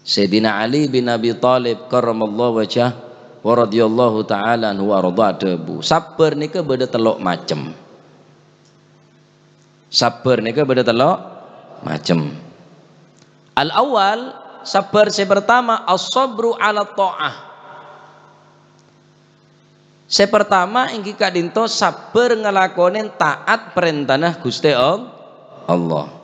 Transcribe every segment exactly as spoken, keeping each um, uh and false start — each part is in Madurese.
Sayyidina Ali bin Abi Thalib karramallahu wajhah wa radhiyallahu ta'ala anhu wa radha adhâbu, sabbhâr nèka bâdâ tello' macem. Sabbhâr nèka bâdâ tello' macem. Al-awwal, sabbhâr sè partama, as-sabru 'ala tha'ah. Sè partama èngghi ka'dinto sabbhâr ngalakonè taat parèntana Ghustè All-, Allah.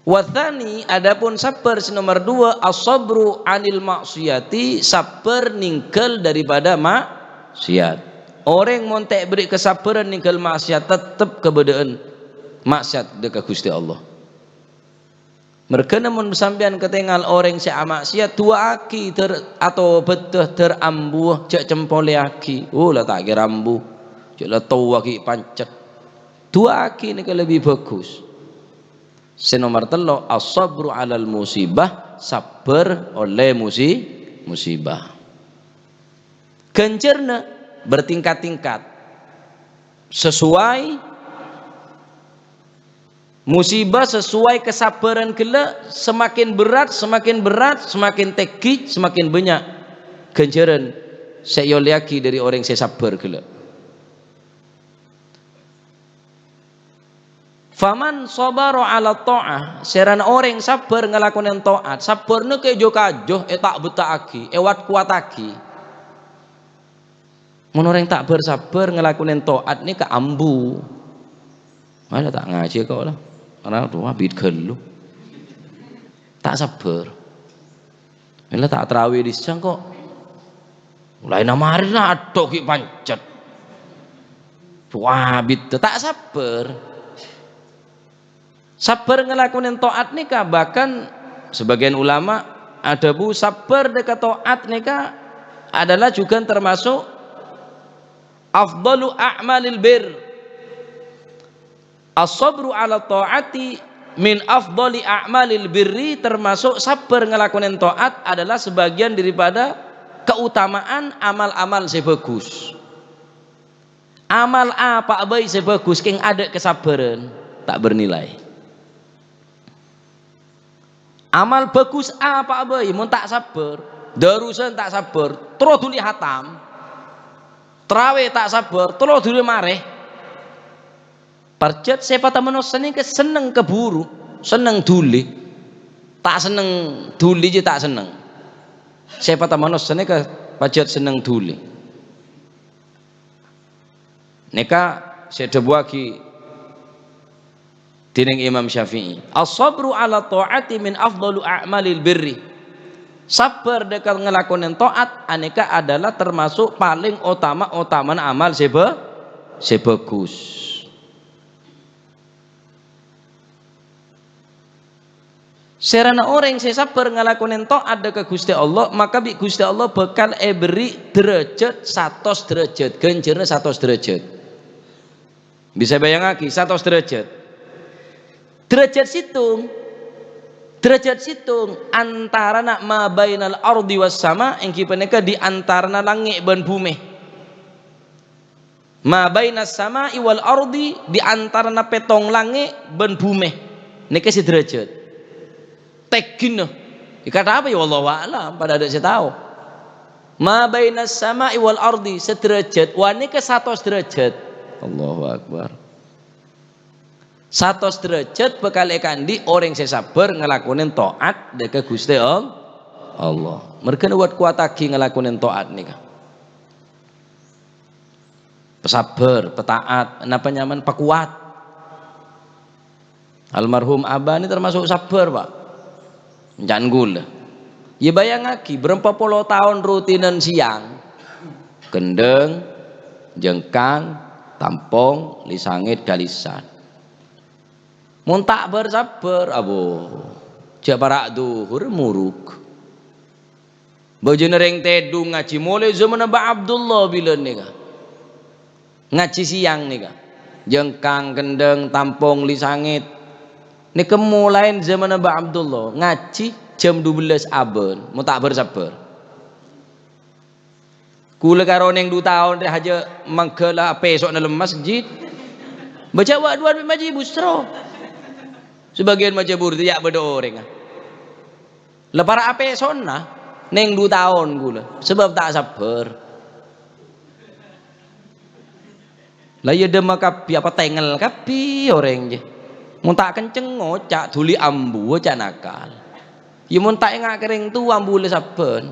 Watsani, adapun sabbhâr sè nomer duwâ', as-sabru 'anil ma'siyati, sabbhâr nèngghâl daripada maksiat. Orèng mon ta' èberri' kasabbhârân nèngghâl maksiat, tettep kabâdâ'ân maksiat dâ' ka Ghustè Allah. Merghâna mon sampèyan katèngal orèng sè amaksiat, du'aaghi dâr-, atobâddhâ dâr ambuwâ, jhâ' cempolèyaghi. Oh, la ta' kèra ambu. Jhâ' la towa ghi' pancet. Du'aaghi nèka lebbi bhâghus. Sè nomer tello', as-sabru 'alal musibah, sabbhâr ollè musi-, musibah. Ghânjhârna bertingkat-tingkat. Sesuai musibah, sesuai kesabbhârân ghellâ', semakin berat, semakin berat, semakin tèngghi, semakin bânnya' ghânjhârân sè èollèyaghi dâri orèng sè sabbhâr ghellâ'. Faman sabara 'ala tha'ah, sèrana orèng sabbhâr ngalakonè taat, sabbhârna kè jhâ' kajhâ, èta'-bèta'aghi, èwat-kowataghi. Mon orèng ta' bhâr-sabbhâr ngalakonè taat nèka ambu. Malah ta' ngajhi kok la. Karena, aduh, abit ghâllu. Ta' sabbhâr. Mèla ta' trawè dhisang kok. Molaèna marèna adhu ghi' pancet. Wah, bit ta' sabbhâr. Sabbhâr ngalakonè taat nèka, bahkan sebagian ulama adhâbu sabbhâr dâ' ka taat nèka adalah jhughân termasuk afdalu a'malil bir. As-sabru 'ala ta'ati min afdali a'malil birri, termasuk sabbhâr ngalakonè taat adalah sebagian daripada keutamaan amal-amal sè bhâghus. Amal apa'a bhâi sè bhâghus kèng adâ' kasabbhârân, ta' bernilai. Amal bhâghus apa'a bhâi, mon ta' sabbhâr, darusan ta' sabbhâr, terro dhuli hatam, trawè ta' sabbhâr, terro dhuli marè. Parjhât sèpatta manossa nèka senneng kabhuru, senneng dhuli. Ta' senneng dhuli jiyâ ta' senneng. Sèpatta manossa nèka pajhât senneng dhuli. Nèka sè èdhâbuwâghi dhinèng Imam Syafi'i, "As-sabru 'ala tha'ati min afdalu a'malil birri." Sabbhâr dâ' ka ngalakonè taat, anèka adalah termasuk palèng otama-otamana amal sè bhâ-, sè bhâghus. Sèrana orèng sè sabbhâr ngalakonè taat dâ' ka Ghustè Allah, maka bi' Ghustè Allah bhâkal èberri' dârâjhât satos dârâjhât, ghânjhârânna satos dârâjhât. Bisa bâjângaghi, satos dârâjhât. Dârâjhât sèttong, dârâjhât sèttong antarana ma bainal ardi was sama, èngghi panèka di antarana langngè' bân bhumè. Ma bainas sama'i wal ardi, di antarana pèttong langngè' bân bhumè. Nèka sadârâjhât. Tèngghina. Èkathapè ya wallahu a'lam, padâ adâ' sè tao. Ma bainas sama'i wal ardi sadârâjhât, wa nèka satos dârâjhât. Allahu Akbar. Satos dârâjhât bhâkal èkaandi' orèng sè sabbhâr ngalakonè taat dâ' ka Ghustè All-, Allah. Merghâna wat-kowataghi ngalakonè taat nèka. Pasabbhâr, pataat, napa nyamana pakowat. Almarhum Abah ni termasuk sabbhâr, Pak. Can ghulâ. Ya, bâjângaghi, bârâmpa polo taon rutinan sèyang. Kendhâng, jhângkang, tampong, lisangèt, kalisat. Mon ta' bhâr-sabbhâr, abo, jhâ' para' dhuhur morok. Bâjâna rèng tèdung ngajhi molaè zâmanna Mbah Abdullah bilân nèka. Ngajhi sèyang nèka. Jhângkang, kendhâng, tampong, lisangèt. Nèka molaè zâmanna Mbah Abdullah. Ngajhi jam dua belas abân. Mon ta' bhâr-sabbhâr. Ghulâ karè neng du taon rè hajâ mangghâlâ pèso'na lemmas, Jid. Bâjâ wa-, duwân bi' majhi busro. Sabâgiyân majâ burdi ya' bâdâ orèng, ah. La para' apèsona neng du taon ghulâ, sabâb ta' sabbhâr. La iyâ dhâmma kabbhi, apa tengngel kabbhi orèng, jâ. Mon ta' kenceng ngoca', dhuli ambu, ca' nakal. Iyâ mon ta' enga' ka rèng towa, ambu la sabbhân.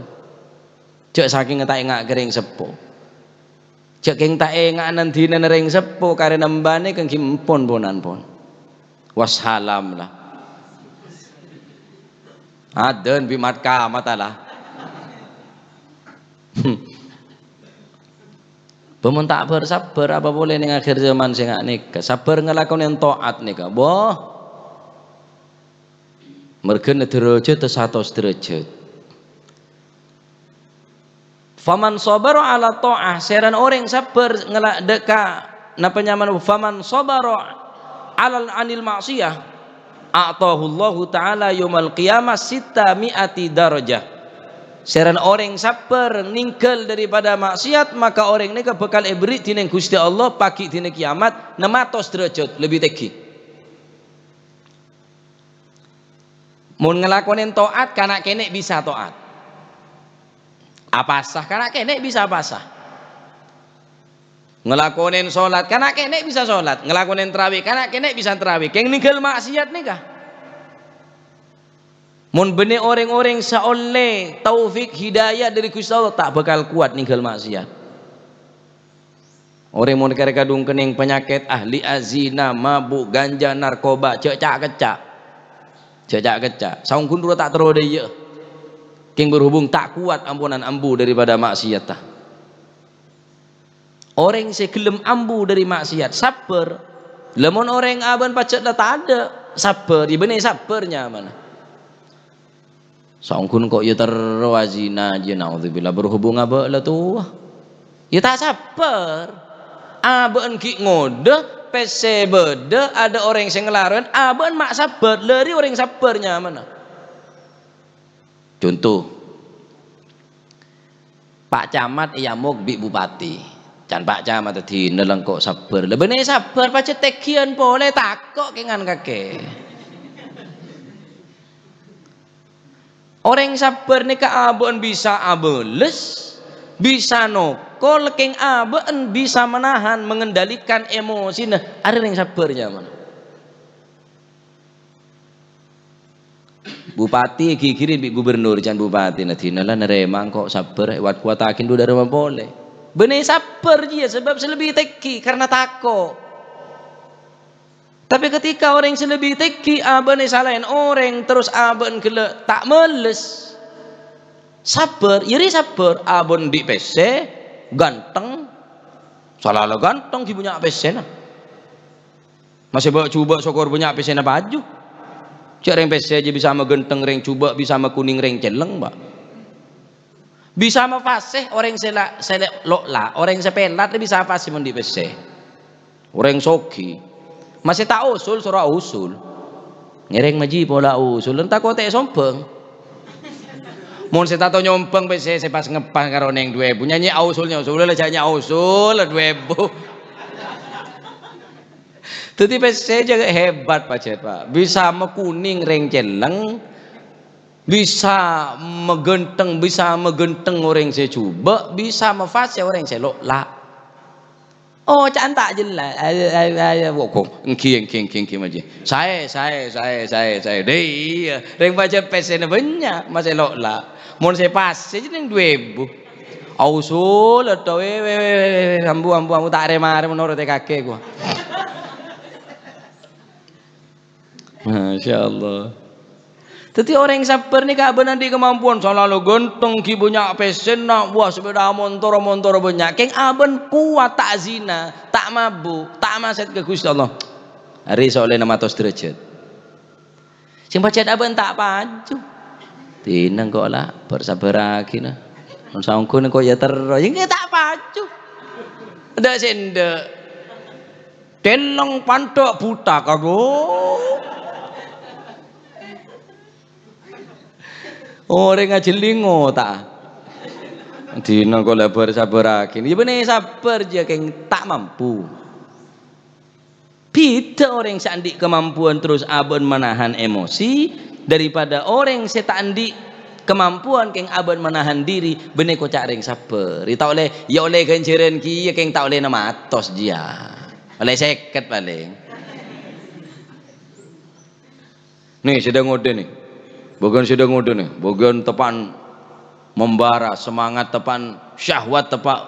Jâ' sakènga ta' enga' ka rèng seppo. Jâ' kèng ta' enga' nan-dinana rèng seppo, karè nambâna kèng ghi' empon ponan pon. Wassalam la. Adân bi' mat-kamat la. Bâ mon ta' bhâr-sabbhâr, apa polè neng akhir zaman sè nga' nèka. Sabbhâr ngalakonè ta'at nèka. Wah. Merghâna dârâjhâddhâ satos dârâjhât. Faman sabara 'ala tha'ah, sèrana orèng sabbhâr ngala-, dâ' ka, napa nyamana, faman sabara 'alal, 'anil ma'siyah, a'tahullahu ta'ala yaumal qiyamah sitta mi'ati darajah. Sèrana orèng sabbhâr nèngghâl daripada maksiat, maka orèng nèka bhâkal èberri' dhinèng Ghustè Allah paghi' dina kiyamat nem atos dârâjhât lebbi tèngghi. Mon ngalakonè ta'at, kana' kènè' bisa ta'at. Apasa, kana' kènè' bisa apasa. Ngalakonè salat, kana' kènè' bisa salat. Ngalakonè tarawih, kana' kènè' bisa tarawih. Kèng nèngghâl maksiat nèka. Mon bânnè orèng-orèng sè ollè taufik hidayah dâri Ghustè Allah, ta' bhâkal kowat nèngghâl maksiat. Orèng mon karè kadhung kennèng panyakèt, ahli azina, mabuk, ganja, narkoba, jâ' ca'-kecca'. Jâ' ca'-kecca'. Saongghuna rowa ta' terro dâ' iyâ. Kèng berhubung ta' kowat amponan ambu daripada maksiatta. Orèng sè ghellem ambu dâri maksiat, sabbhâr. Lamon orèng abâ'na pajhât la tadâ' sabbhâr, iyâ bânnè sabbhâr nyamana. Saongghuna ko' iyâ terro azina, jiyâ, naudzubillah, berhubung abâ' la towa. Iyâ ta' sabbhâr. Abâ'na ghi' ngodâ, pèssè bâdâ, adâ' orèng sè ngalarowan, abâ'na ma' sabbhâr, la rè orèng sabbhâr nyamana. Conto, Pa' Camat èamok bi' Bupati. Can Pa' Camat, "Dinah la engko' sabbhâr." La bânnè sabbhâr, pajhât tèngghiân polè, tako' kèngan kakè. Orèng sabbhâr nèka abâ'na bisa abâles, bisa nokol, kèng abâ'na bisa menahan, mengendalikan emosina. Arèya orèng sabbhâr nyamana. Bupati èghighiri bi' gubernur, can bupatina, "Dinah la narèma engko' sabbhâr, èwat-kowataghi dhu dârâmma polè." Bânnè sabbhâr jiyâ, sabâb sè lebbi tèngghi karena tako'. Tapè ketika orèng sè lebbi tèngghi abâ'na èsalaè orèng, terros abâ'na ghellâ' ta' males, sabbhâr, iyâ rè sabbhâr, abâ'na andi' pèssè, ganteng, sala la ganteng ghi' bânnya' pèssèna. Masè bâ'-jhubâ' sokor bânnya' pèssèna paju. Jâ' rèng pèssè jiyâ bisa maghânteng rèng jhubâ', bisa makonèng rèng cellèng, Pak. Bisa mafasè orèng sè la-, sè le-, lo'-la', orèng sè pèlat bisa afasè mon andi' pèssè. Orèng soghi. Masè ta' usul, soro usul. Ngèrèng maji pola usul, enta kote' sombhâng. Mon sè tanto nyombhâng pèssè sè pas ngepas karo neng dhu èbu. Nyanyi ausul, nyosul, la jâ' nyanyi ausul, dhu èbu. Dhâddhi pèssè jâ' hebat, Pak Jat, Pak. Bisa makonèng rèng cellèng, bisa maghânteng, bisa maghânteng orèng sè jhubâ', bisa mafasè orèng sè lo'-la'. Oh, ca'na ta' jelas. Ayo, ayo, ayo, wokong. Èngghi, èngghi, èngghi, èngghi, maji. Saè, saè, saè, saè, saè. Dâ' iyâ, rèng pajhât pèssèna bânnya', masè lo'-la'. Mon sè pas, sè jeneng dhu èbu. Ausul, to, wè, wè, wè, wè, wè, ambu, ambu, ambu, ta' rè-marè menurut kakè, gua. Masya Allah. Dhâddhi orèng sabbhâr nèka bân andi' kamampowan, salalu gânteng, ghi' bânnya' pèssèna, wah, sepeda montor, montor bânnya'. Kèng abâ'na kowat, ta' zina, ta' mabuk, ta' maksiat ka Ghustè Allah. Arè solèna matos derajat. Sè pajhât abâ'na ta' paju. Dinah engko' la, bhâr-sabbhârraghi, nah. Mon saongghuna engko' ya terro, ya ngghi ta' paju. Endâ' sè endâ'. Cellèng pandhâ' buta, karo. Orèng ajhelling otak. Dinah engko' la bhâr-sabbhârraghi. Ya bânnè sabbhâr jiyâ kèng ta' mampu. Bhidhâ orèng sè andi' kamampowan terros abâ'na manahan emosi daripada orèng sè ta' andi' Kamampowan kèng abâ'na manahan dhiri, bânnè koca' rèng sabbhâr. Iyâ ta' ollè, iyâ ollè ghânjhârân kèya kèng ta' ollè nem atos jiyâ. Ollè sèket palèng. Nè, sè dâ-ngodâ nè. Bâgiyân sè dâ-ngodâ nè. Bâgiyân teppa'na membara, semangat teppa'na, syahwat teppa'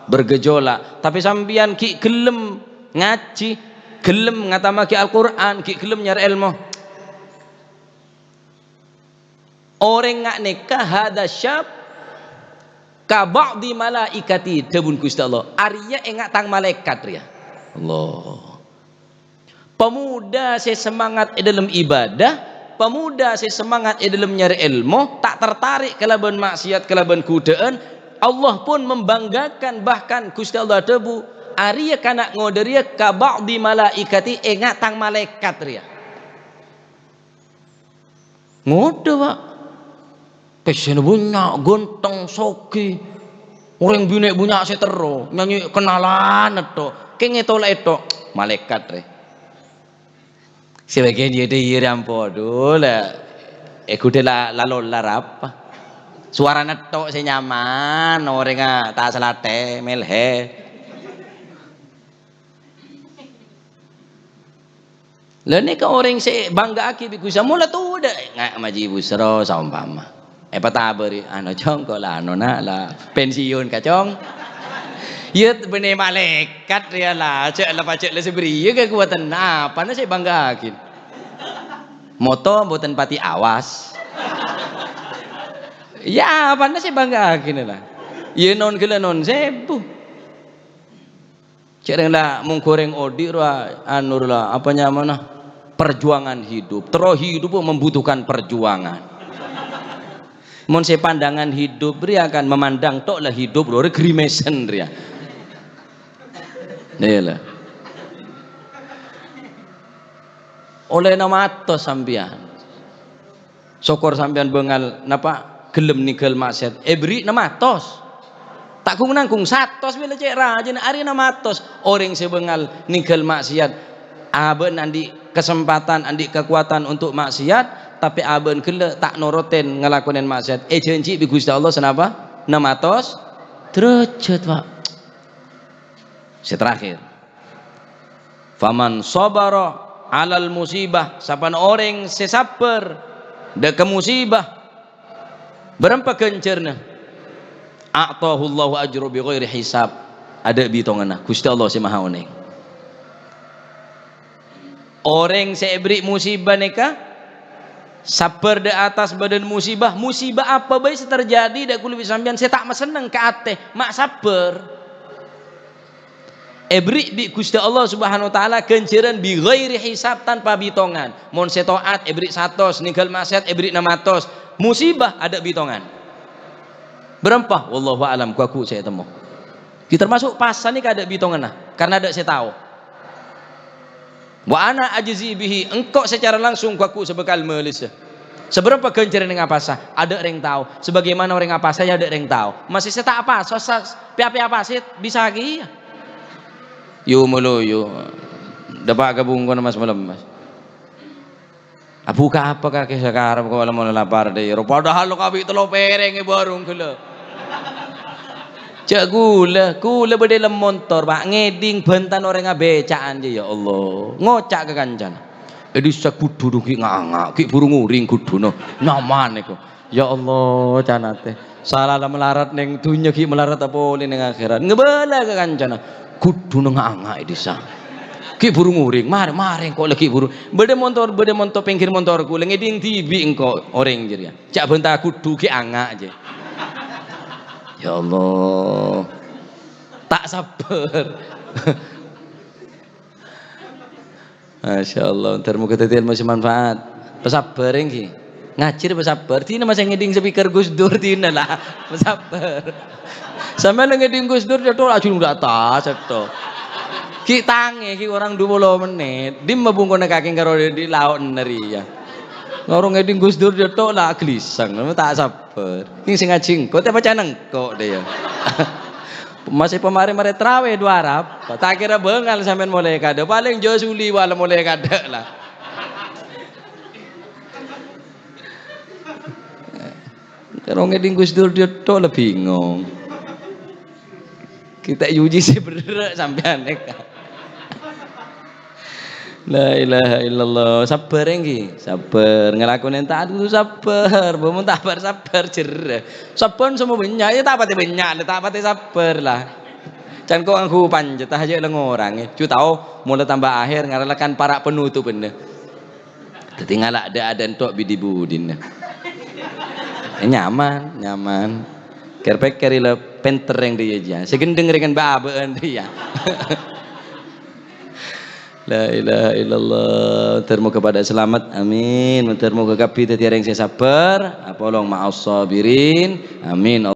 bergejolak. Tapè sampèyan ghi' ghellem ngajhi, ghellem ngatamaghi Al-Qur'an, ghi' ghellem nyarè èlmo. Orèng nga' nèka hadza syab ka ba'dhi malaikati, dhâbuna Ghustè Allah. Arèya enga' tang malaèkat rèya. Allah. Pemuda sè semangat è dâlem ibadah, pemuda sè semangat è dâlem nyarè èlmo, ta' tertarik kalabân maksiat, kalabân godâ'ân, Allah pun membanggakan, bahkan Ghustè Allah adhâbu, "Arèya kana' ngodâ rèya ka ba'dhi malaikati, enga' tang malaèkat rèya." Ngodâ, Pak. Pèssèna bânnya', ghânteng, soghi. Orèng binè' bânnya' sè terro, nyanyi kenalan ètto'. Kèng ètola'è ètto', malaèkat rè. Sabâgiyân iyâ dhâ' iyâ rè ampon, dhu la, è ghudhâ la, la lolar apa? Sowarana ètto' sè nyaman, orèngnga ta' salathè, mèlhè. Lha nèka orèng sè bângga'aghi bi' Ghustè, mola todhâ nga-, majhi busro saompama. Èpatabâri, "Ano, Cong, ko' la ano, na', la pensiun, ka, Cong." Iyâ, bânnè malaèkat rèya, la, jhâ' la pajhât la sè bâriyâ kakowadhân, apana sè bângga'aghi? Moto bhunten pati awas. Iyâ, apana sè bângga'aghi, la? Iyâ, non ghellâ' non sèbu. Cè' rèng la, mongghu rèng odi' rowa, anu la, apa nyamana? Perjuangan hidup. Terro hidup membutuhkan perjuangan. Mon sè pandangan hidup rèya kan memandang tok la hidup lho, rè grimesen rèya. Iyâ la. Ollè nem atos sampèyan. Sokor sampèyan bângal, napa, ghellem nèngghâl maksiat. Èberri' nem atos. Ta' gung-nanggung, satos bilâ cè' rajâna, arèya nem atos. Orèng sè bângal nèngghâl maksiat, abâ'na andi' kasempatan, andi' kakowadhân untuk maksiat, tapè abâ'na ghellâ' ta' noroten ngalakonè maksiat. Èjhânjhi bi' Ghustè Allah sanapa? Nem atos derajat, Pak. Sè terakhir. "Faman sabara 'alal musibah," sapana orèng sè sabbhâr dâ' ka musibah, bârâmpa ghânjhârânna? "A'tahullahu ajru bi ghairi hisab," adâ' bitonganna, Ghustè Allah sè Maha Onèng. Orèng sè èberri' musibah nèka sabbhâr dâ' attas bâdân musibah, musibah apa bhâi sè terjadi dâ' kaulâ bi' sampèyan sè ta' masenneng ka atè, ma' sabbhâr. Èberri' bi' Ghustè Allah Subhanahu wa Ta'ala ghânjhârân bi ghairi hisab, tanpa bitongan. Mon sè to'at èberri' satos, nèngghâl maksiat èberri' nem atos. Musibah adâ' bitongan. Bârâmpa? Wallahu a'lam, ghu-lagghu sè ètemmo. Ghi' termasuk pasa nèka adâ' bitonganna, karna adâ' sè tao. "Wa ana ajzi bihi," engko' secara langsung ghu-lagghu sè bhâkal malèsa. Sabârâmpa ghânjhârânna ngapasa? Adâ' rèng tao. Sabagaimana orèng apasa, ya adâ' rèng tao. Masè sè ta' apasa, sa-, pè-apè apasa bisa kèya. Yu, molo, yu. Dâpa' ka bungkona, Mas, malem, Mas. Abuka apa kakè sakarep ko' la molo lapar, dhi? Padahal lo kabi' tello pèrèng è bârung ghellâ'. Jhâ' ghulâ, ghulâ bâdâ è lem montor, Pak, ngèdhing bhântan orèng abheca'an, ya Allah. Ngoca' ka kancana. È dhissa ghudhu dhu ghi' nga'-anga', ghi' bhuru ngoring ghudhuna. Nyaman èko. Ya Allah, canatè. Sala la malarat neng dhunnya, ghi' malarat polè neng akhèrat. Ngabâlâ ka kancana. Ghudhuna nga'-anga' è dhissa. Ghi' bhuru ngoring, marè, marè, ko' la ghi' bhuru. Bâdâ montor, bâdâ montor, pèngghir montor ghulâ, ngèdhing dhibi' engko' orèng jârèya. Jhâ' bhânta ghudhu ghi' anga' jâ. Ya Allah. Ta' sabbhâr. Masya Allah, dhâr moghâ dhâddhi èlmo sè manfaat. Pasabbhâr ènggi. Ngajhi pasabbhâr. Dhina masè ngèdhing speaker Gus Dur dhina la. Pasabbhâr. Sampèyan la ngèdhing Gus Dur, cèthok laju ndak tas, cèthok. Ghi' tangè, ghi' korang dua puluh menit. Dimma bungkona kakè karo di lao' nèri ya. Ngorong ngèdhing Gus Dur cèthok la gelisang, ta' sabbhâr. Ning sè ngajhi engko', ta' maca engko' dhâ' ya. Masè pamarè-marè trawèh dua Arab, ta' kèra bângal sampèyan molaè kadâ'. Palèng jhâ' suli wala molaè kadâ' la. Karo ngèdhing Gus Dur dhiyâ tok la bingung. Kita yuji sè berrâ' sampèyan nèka. La ilaha illallah. Sabbhâr èngghi. Sabbhâr. Ngalakonè taat kudu sabbhâr. Bâ mon ta' bar sabbhâr, jherrâ. Sabbhân semmo bânnya', ya ta' patè bânnya', ta' patè sabbhâr la. Can ko' angghu panjhât, ta' jhâ' lèng orangè. Ju tao, mola tamba akhèr, ngaralakan para' penutup bhender. Dhâddhi ngala' dâ'-adâ' tok bidi-budina. Eh, nyaman, nyaman. Kèr-pèkkèr la pènter rèng dhiyâ jiyâ. Sè ghendheng rèng bâ'-abâ'ân dhiyâ. La ilaha illallah. Ter moga padâ salamet. Amin. Ter moga kabbhi dhâddhi orèng sè sabbhâr. Apolong ma'as sabirin. Amin.